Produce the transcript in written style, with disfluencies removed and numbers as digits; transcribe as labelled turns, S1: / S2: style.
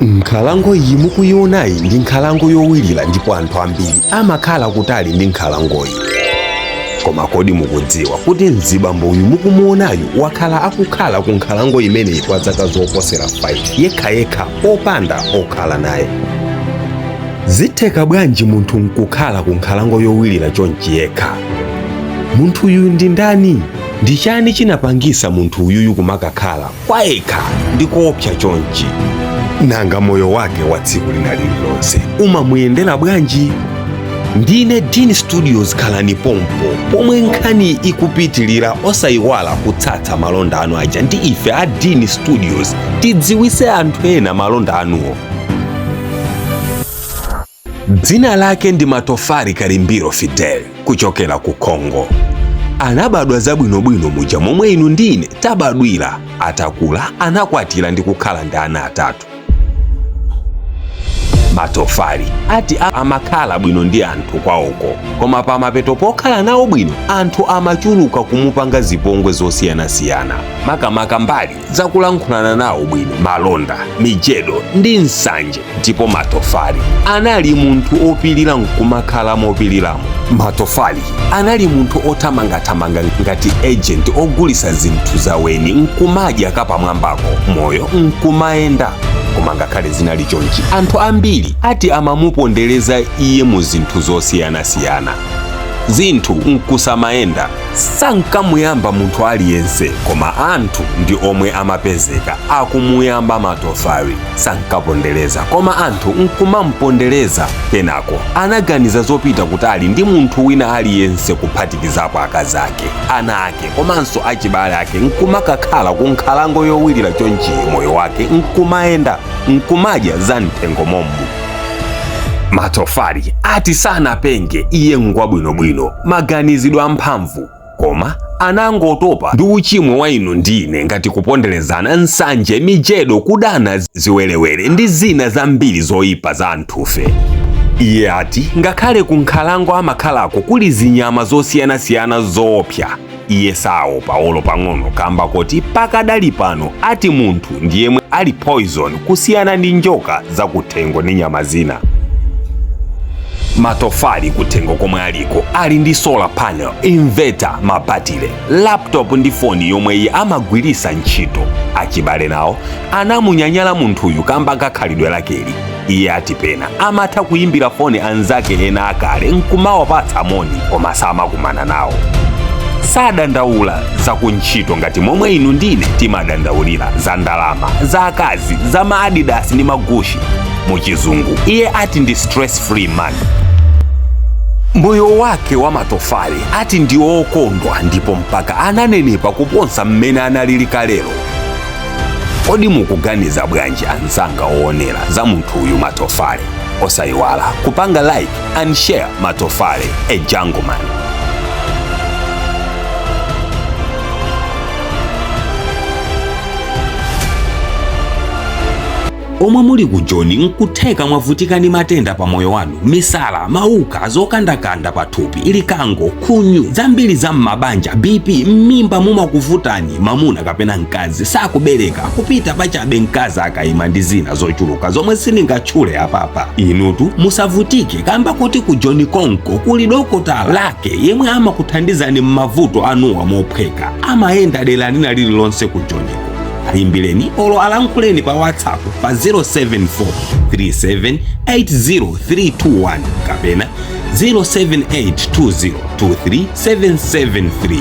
S1: Nkhalango iyi mukuyionayi ndi nkhalango yowirira ndipo anthu ambiri amakhala kutali ndi nkhalangoyi. Koma kodi mukudziwa kuti mzibambo uyu mukumuonayu wakhala akukhala ku nkhalango imeneyi kwa zaka zoposera 5 yekhayekha popanda okhala naye? Zitheka bwanji munthu nkukhala ku nkhalango yowirira chonchi yekha? Munthuyu ndi ndani? Ndi chani chinapangisa munthu uyuyu kumakakhala kwayekha ndi koopsa chonchi? Nanga moyo wake wa tsiku lina lililonse umamuyendera bwanji? Ndine Dean Studios, khalani pompo pomwe nkhani ikupitilira. Osayiwala kutsatsa malonda anu aja ndi ife a Dean Studios, tidziwise anthu ena malonda anuwo. Dzina lake ndi Matofari Kalimbiro Fidel kuchokera ku Congo. Anabadwa zabwinobwino muja momwe inu ndi ine tabadwira. Atakula anakwatira ndi kukhala ndi ana atatu. Matofari ati amakhala bwino ndi anthu kwawoko, koma pamapeto pokhala nawo bwino anthu amachuluka kumupanga zipongwe zosiyanasiyana, makamaka mbali zakulankhulana nawo bwino, malonda, mijedo ndi nsanje. Ndipo Matofali anali munthu opilira nkumakhala mopiliramo. Matofali anali munthu othamangathamanga ngati agent ogulisa zinthu zaweni nkumadya kapamwambako, moyo nkumayenda. Koma ngakhale zinali chonchi, anthu ambiri ati amamupondereza iye mu zinthu zosiyanasiyana, zinthu nkusamayenda. Sankamuyamba munthu aliyense, koma anthu ndi omwe amapezeka akumuyamba. Matofali sankapondereza, koma anthu nkumampondereza. Kenako anaganiza zopita kutali ndi munthu wina aliyense, kuphatikizapo akazi ake, ana ake komanso achibale ake, nkumakakhala ku nkhalango yowirira chonchi, moyo wake nkumayenda, nkumadya za mthengo momwe. Matofali ati sanapenge, iye ngwabwinobwino, maganizidwe amphamvu, koma anangotopa ndi uchimo wa inu ndi ine, ngati kuponderezana, nsanje, mijedo, kudana, ziwerewere ndi zina zambiri zoyipa za anthufe. Iye ati ngakhale ku nkhalango amakhalako kuli zinyama zosiyanasiyana zoopsa, iye saopa olo pang'ono, kamba koti pakadali pano ati munthu ndiyemwe ali poison kusiyana ndi njoka zakuthengo ndi nyama zina. Matofali kuthengo komwe aliko ali ndi solar panel, inverter, mabatire, laptop ndi foni yomwe iye amagwirisa ntchito. Achibale nawo anamunyanyala munthuyu kamba kakhalidwe lakeli. Iye ati pena amatha kuyimbira foni anzake ena akale nkumawapatsa moni, koma samakumana nawo. Sadandaula za kuntchito ngati momwe inu ndine timadandaulira za ndalama, za akazi, za ma Adidas ndi ma Gucci. Muchizungu iye ati ndi stress free man. Moyo wake wa Matofali ati ndi okondwa ndipo mpaka ananenepa kuposa mmene analili kalero. Kodi mukuganiza bwanji anzanga oonera za munthu uyu Matofale? Osayiwala kupanga like and share. Matofale, a jungle man. Omwe muli ku Joni, nkutheka mwavutika ndi matenda pa moyo wanu, misala, mauka, zokandakanda pathupi, likango, khunyu, zambiri za m'mabanja, BP, m'mimba mumakuvutani, mamuna kapena mkazi sakubereka, kupita pachabe mkazi akayima, ndi zina zochuluka zomwe sindingatchule apapa. Inutu musavutike, kamba kuti ku Joni konko kuli dokotala lake yemwe amakuthandizani m'mavuto anuwa mophweka. Amayenda dera lina lililonse ku Joniko. Ayimbireni olo alankhuleni pa WhatsApp pa 074 3780321 kapena 0782023 773.